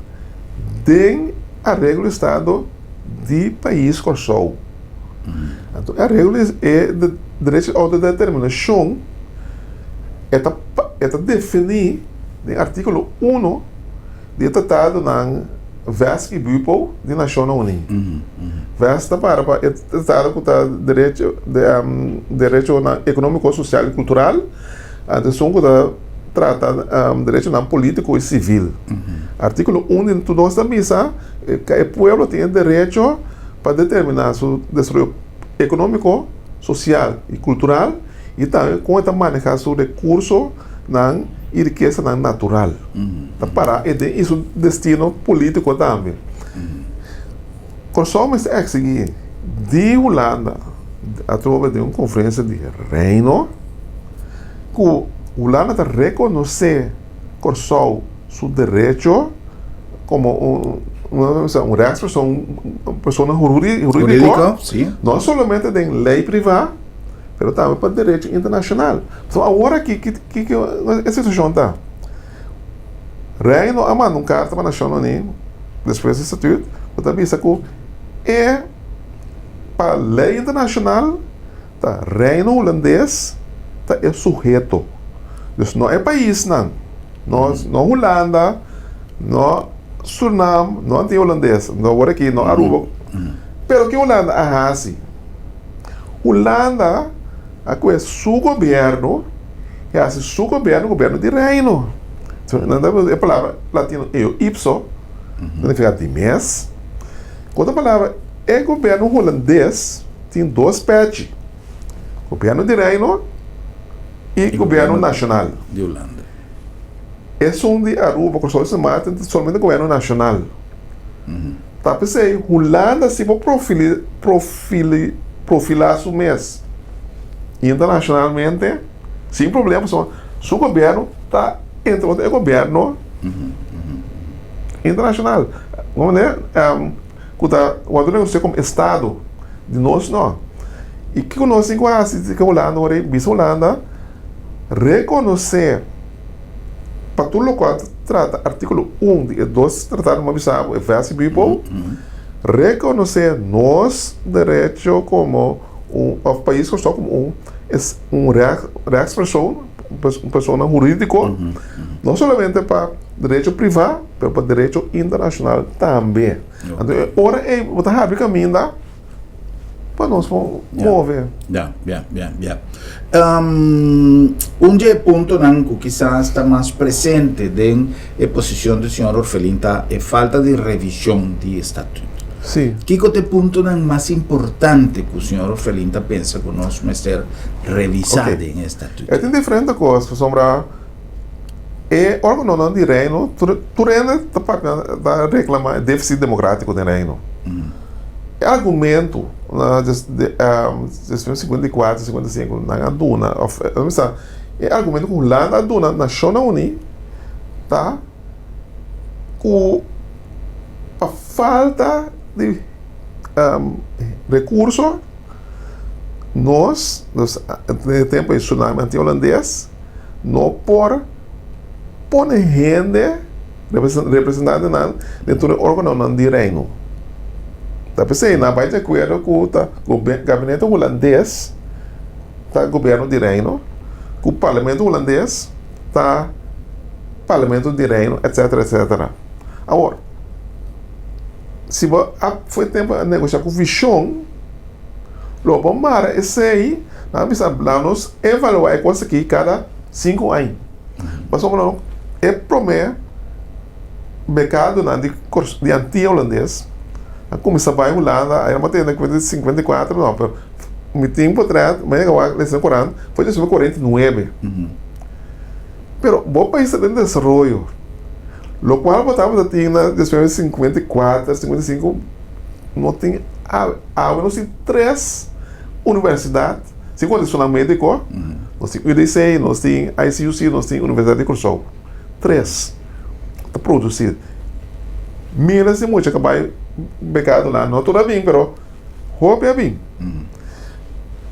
den areglo di estado di pais Kòrsou. Anto e areglo di e derecho di outodeterminashon e ta e ta definí den artíkulo uno di e tratadonan VESC i BUPO di Nashonnan Uní. VESC ta para pa e tratado ku ta derecho derechonan ekonómiko, sosial i kultural, anto esun ku ta trata derechonan polítiko i sivil. Artíkulo un di tur dos ta bisa ku e pueblo tin e derecho pa determiná su desaroyo ekonómiko, sosial i kultural i tambe kon e ta manehá su rekursonan i rikesanan natural. Ta pará e den i su destino polítiko tambe. Kòrsou mester eksigí di Hulanda atrobe den un konferensia di Reino ku Hulanda ta rekonosé Kòrsou su derecho komo un un rechtspersoon, un persona hurídiko, no solamente den lei privá, pero tambe pa derecho internashonal. Pasobra awor aki kiko e situashon ta? Reino a manda un karta pa Nashonnan Uní despues di Statut ku ta bisa ku e pa lei internashonal ta Reino Hulandes ta e suheto. Dus no e paisnan, no no Hulanda, no Surnam, no Antia Hulandes, no awor aki, no Aruba. Pero ke Hulanda a hasi? Hulanda a kohe su gobierno i hasi su gobierno gobierno di Reino. E palabra latino eo ipso ta nifiká di mes. Ku otro palabra, e gobierno hulandes tin dos pechi, gobierno di Reino i gobierno nashonal. Di Hulanda. Esun di Aruba, Kòrsou i Sint Maarten ta solamente gobierno nashonal. Ta p'esei Hulanda si por profilá su mes internashonalmente sin problema pasobra su gobièrnu ta entre otro e gobièrnu internashonal ku ta wòrdu rekonosé komo estado di nos no. I kiko nos tin ku hasi ku Hulanda ora bisa Hulanda rekonosé pa tur lokual ta trata artíkulo un di e dos tratado ku mi a bisa bo, e vèrs i bibo, rekonosé nos derecho komo un òf pais Kòrsou komo un un rèksperson, un persona hurídiko, no solamente pa derecho privá, pero pa derecho internashonal tambe. Anto e ora ei bo ta habri kaminda. pa nos por move. Ya, ya, ya, ya. Un di e puntonan ku kisas ta mas presente den e posishon di señor Orfelin ta e falta di revishon di e statut. Sí. Kiko ta e puntonan mas importante ku señor Orfelin ta pensa ku nos mester revisá Oké. den e statut? E tin diferente kos, pasobra e órganonan di Reino, tur tur hende ta papia, ta reklamá e défisit demokrátiko den Reino. E argumento na 1954, 55 nan a duna, of mester e argumento ku Hulanda a duna Nashonnan Uní ta ku pa falta di rekurso nos, den e tempu ei Suriname anti Holandes, no por pone hende. Representantenan den tur e organonan di Reino. Ta p'esei nan a bai di akuerdo ku ta gabinete hulandes ta gobierno di Reino, ku parlamento hulandes ta parlamento di Reino, etcetera, etcetera. Awor, si bo a foi tempu a negoshá ku vishon, lo bo mara esei, nan a bisa laga nos evaluá e kos aki kada sinku aña. Pasobra no e promé bekadonan di di Antia Hulandes a kuminsá bai Hulanda ai nan tene kuenta di 54 no pero mi tin potrèt mi a yega wak lesa den korant foi di 1949 pero bo pais ta den desaroyo lokual bo tabata tin na 1954 55 no tin awe nos tin tres universidat. Sin konta esunnan médiko, nos tin UDC, nos tin ICUC, nos tin Universidat di Kòrsou. Tres ta produsí. Míles di mucha ka bai bekadonan, no tur a bin, pero hopi a bin.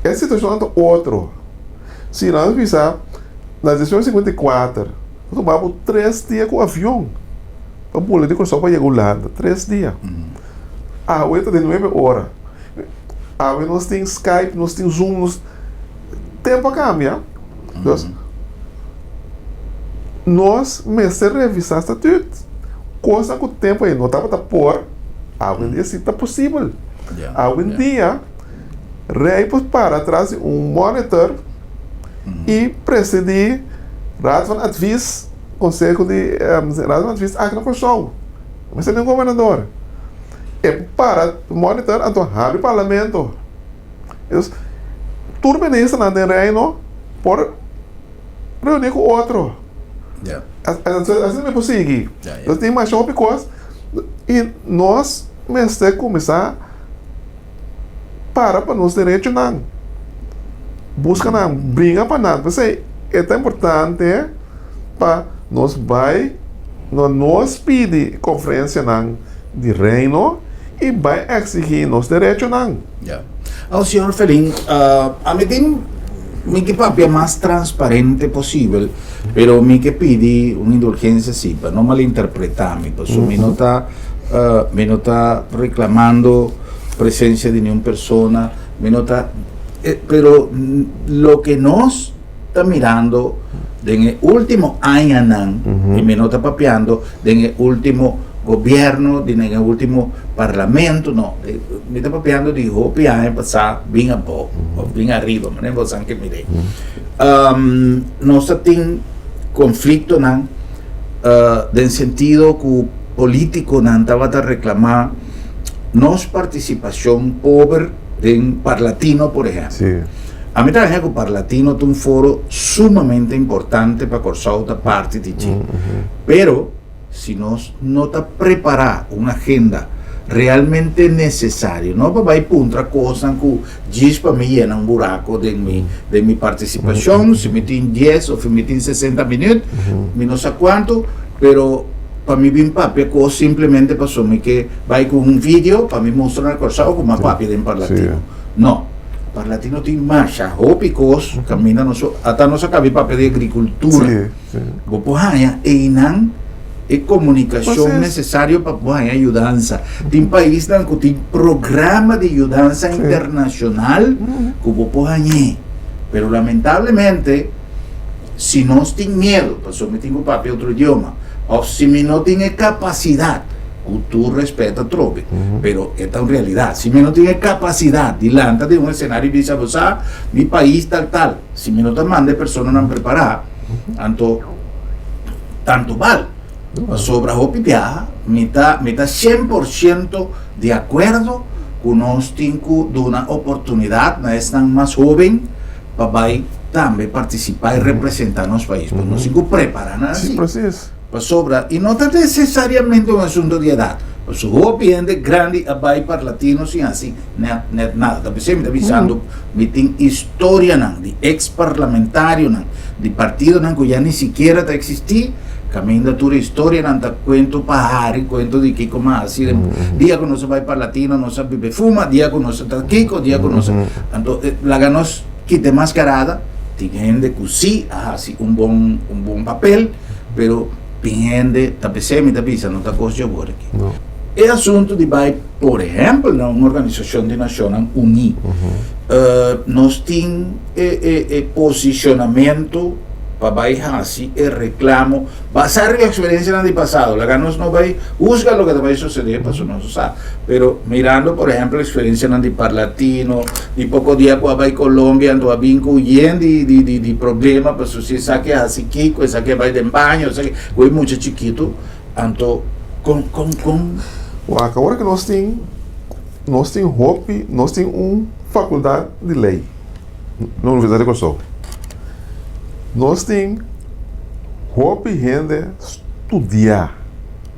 E situashon ta otro. Si nan bisa na 1954 ta tuma bo tres dia ku avion pa bula di Kòrsou pa yega Hulanda, tres dia. Awe ta den nuebe ora. Awe nos tin Skype, nos tin Zoom, nos tempu a kambia. Dus nos mester revisá statüt. Kosnan ku tempu ei no tabata por, awendia si ta posibel. Awendia rei por para tras di un monitor i presidí Raad van Advies, Konseho di Raad van Advies aki na Kòrsou. Mester tin un gobernador. E por para monitor anto habri parlamento. Entonces, tur ministernan den Reino por reuní ku otro. Asina mi por sigui. Entonces, tin masha hopi kos i nos mester kuminsá para pa nos derechonan. Buska nan, bringa pa nan. P'esei e ta importante pa nos bai na nos pidi konferensianan di Reino i bai eksigí nos derechonan. Ya. Al señor Felin, a mi tin mi ke papia mas transparente posibel, pero mi ke pidi un indulgencia si, pa no malinterpreta mi, pasobra mi no ta, mi no ta reclamando presencia di niun persona, mi no ta, pero loke nos ta mirando den e ultimo añanan, y mi no ta papiando den e ultimo gobierno, den e ultimo parlamento, no, mi ta papiando di hopi aña pasá bin abou, of bin ariba, manera bo san ke mir'é. Nos ta tin conflictonan den sentido ku politiconan tabata reclamá nos participacion pober den Parlatino, por ehempel. Ami ta haña ku Parlatino ta un foro sumamente importante pa Kòrsou ta parti di dje. Pero si nos no ta prepará un agenda realmente nesesario, no pa bai puntra kosnan ku djis pa mi yena un burako den mi den mi partisipashon, si mi tin dies òf mi tin sesenta minüt, mi no sa kuantu, pero pa mi bin papia kos simplemente pasobra mi ke bai ku un video pa mi mustra na Kòrsou ku mi a papia den Parlatino. No. Parlatino tin masha hopi kos kaminda nos ata nos a kabi papia di agrikultura. Bo por haña einan e komunikashon nesesario pa por haña yudansa. Tin paisnan ku tin programa di yudansa internashonal ku bo por hañ'é. Pero lamentablemente si nos tin miedu pasobra mi tin ku papia otro idioma òf si mi no tin e kapasidat Ku tur respet atrobe, pero e ta un realidat. Si mi no tin e kapasidat di lanta den un esenario i bisa bo sa, mi pais tal tal, si mi no ta manda e personanan prepará, anto tantu bal. Pasobra hopi biaha mi ta mi ta 100% di akuerdo ku nos tin ku duna oportunidat na esnan mas hóben pa bai tambe partisipá i representá nos pais. Pero nos tin ku prepará nan asi. Pasobra i no ta nesesariamente un asunto di edat, pasobra hopi hende grandi a bai Parlatino sin hasi net net nada. Ta p'esei mi ta bisando mi tin istorianan di ex parlamentarionan di partidonan ku ya ni sikiera ta eksistí, kaminda tur e istorianan ta kuento pa hari, kuento di kiko mas hasi den dia ku nos a bai Parlatino nos a bebe fuma, dia ku nos a ta kiko, dia ku nos a. Anto laga nos kita e maskarada, tin hende ku sí a hasi un bon un bon papel. Pero tin hende ta pesey mi ta bisa no ta cos dje awor aki. E asunto di bay por ehempel na un organisacion di Nacionnan Uní nos tin e e posicionamento pa bay haci e reclamo basa riba experiencianan di pasado. Laga nos no bay huzga loke ta bay sucede pasobra nos no sa. Pero mirando por ehempel experiencianan di Parlatino, di poco dia cu a bay Colombia anto a bin cu yen di di di di problema pasobra si esaki a haci kico, esaki a bay den baño, esaki cu e mucha chikito anto con con con. Wak, awor cu nos tin, nos tin hopi, nos tin un facultad di ley na Universidad di Kòrsou. Nos tin hopi hende studia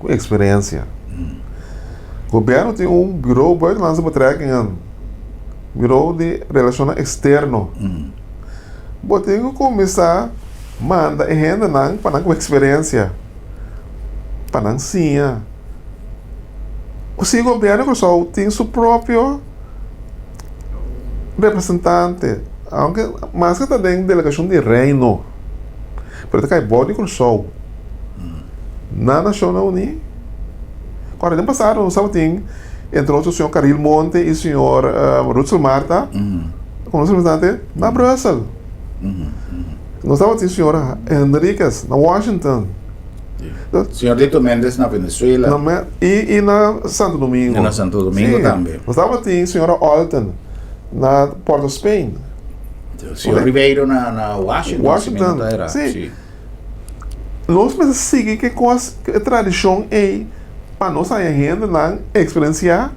cu experiencia. Gobierno tin un Bureau Buitenlandse Betrekkingen, Bureau di Relacionnan Externo. Bo tin cu cuminsa manda e hendenan pa nan cu experiencia, pa nan siña. Si Gobierno di Curaçao tin su propio representante, aunke maske ta den delegacion di Reino, pero ta cay bou di Curaçao. Na Nacionnan Uní. Kòrda den pasado nos tabatin Entre otro señor Caril Monte i señor Rutsel Martha, komo nos representante na Brussel. Nos tabatin señor Henriquez na Washington. Señor Dito Mendez na Venezuela. I na Santo Domingo. I na Santo Domingo tambe. Nos tabatin señora Olten na Port of Spain. Señor Ribeiro na Washington. Washington, si. Nos mester sigui ke kos, e tradishon ei pa nos haña hendenan eksperensiá,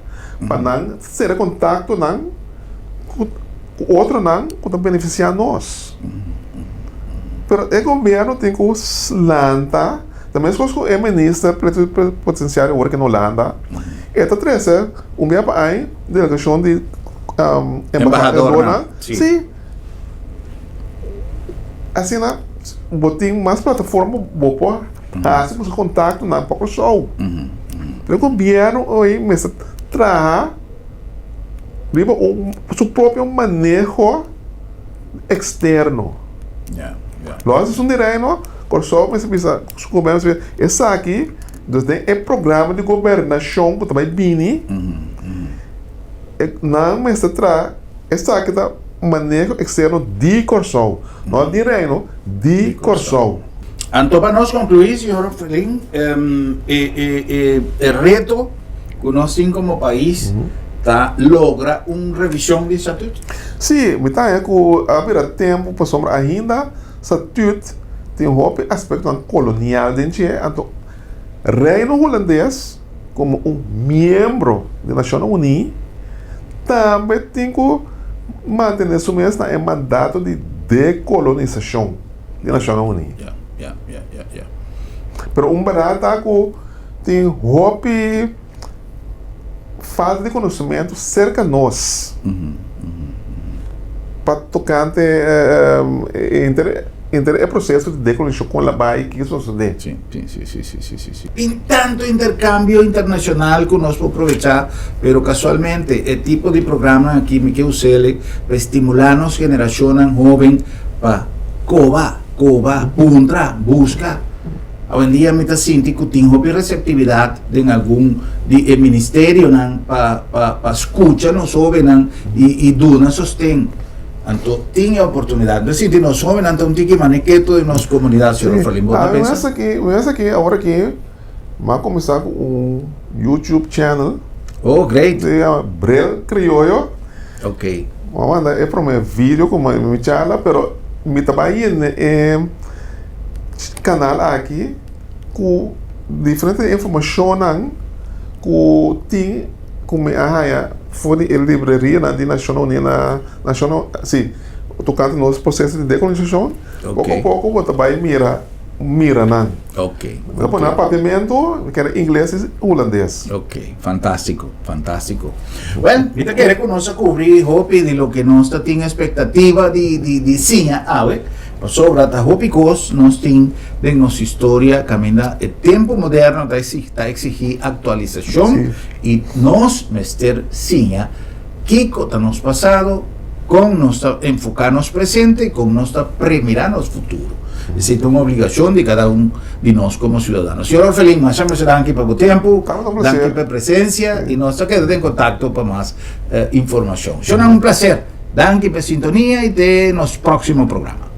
pa nan sera kontaktonan ku otronan ku ta benefisiá nos. Pero e gobièrnu tin ku lanta, ta meskos ku e minister plenipotensiario awor ki na Hulanda, e ta trese un bia pa aña delegashon di embahadornan. Sí. Asina bo tin mas plataforma bo por hasi buska kontaktonan pa Kòrsou. Pero gobièrnu oí mester traha riba un su propio maneho eksterno. Lo hasi esun di Reino, Kòrsou mester bisa su gobièrnu mester bisa esaki dus den e programa di gobernashon ku ta bai bini nan mester traha. Esaki ta maneho eksterno di Kòrsou, no di Reino, di Kòrsou. Anto pa nos konkluí, señor Felin, e reto ku nos tin komo pais ta logra un revishon di statut? Sí, mi ta haña ku a bira tempu pasobra ainda statut tin hopi aspektonan kolonial den dje, anto Reino Hulandes, Komo un miembro di Nashonnan Uní, tambe tin ku mantené su mes na e mandato di dekolonisashon di Nashonnan Uní. Pero un bèrdat ta ku tin hopi falta di konosementu serka nos pa tokante henter e proseso di dekolonisashon kon la bai, kiko sosodé. Sí, sí, sí, sí, sí, sí, sí. Tin tanto intercambio internacional cu nos por probecha, pero casualmente e tipo di programanan aki mi ke usele pa estimula nos generacionnan hoben pa coba, coba, puntra, busca. Awendia mi ta sinti cu tin hopi receptividad den algun di e ministerionan pa pa pa scucha nos hobennan y y duna sosten. Anto tin e oportunidat. Mi sinti nos hobennan ta un tiki mane ketu den nos komunidat, señor Orfelin. Bo ta pensa? Mi mester aki, awor aki, mi a kuminsá ku un YouTube channel. Oh, great. Se yama Brel Krioyo. Ok. Mi a manda e promé video ku mi charla, pero mi ta bai yena e kanal aki ku diferente informashonnan ku tin ku mi a haña for di e librerianan di Nashonnan Uní na Nashonnan, si, tokante nos proseso di dekolonisashon, poko a poko bo ta bai mira mira nan. Ok. Mi ta pone nan papiamentu, mi kere ingles i hulandes. Ok, fantástiko, fantástiko. Wèl, mi ta kere ku nos a kubri hopi di loke nos ta tin espektativa di di di siña awe, pasobra ta hopi kos nos tin den nos historia kaminda e tempu moderno ta ta eksigí aktualisashon i nos mester siña Kiko ta nos pasado, kon nos ta enfoká nos presente i kon nos ta premirá nos futuro. Esei ta un obligashon di kada un di nos komo siudadano. Señor Orfelin, masha masha danki pa bo tempu, danki pa e presensia i nos ta keda den kontakto pa mas informashon. Shonnan un plaser. Danki pa e sintonia i te nos próksimo programa.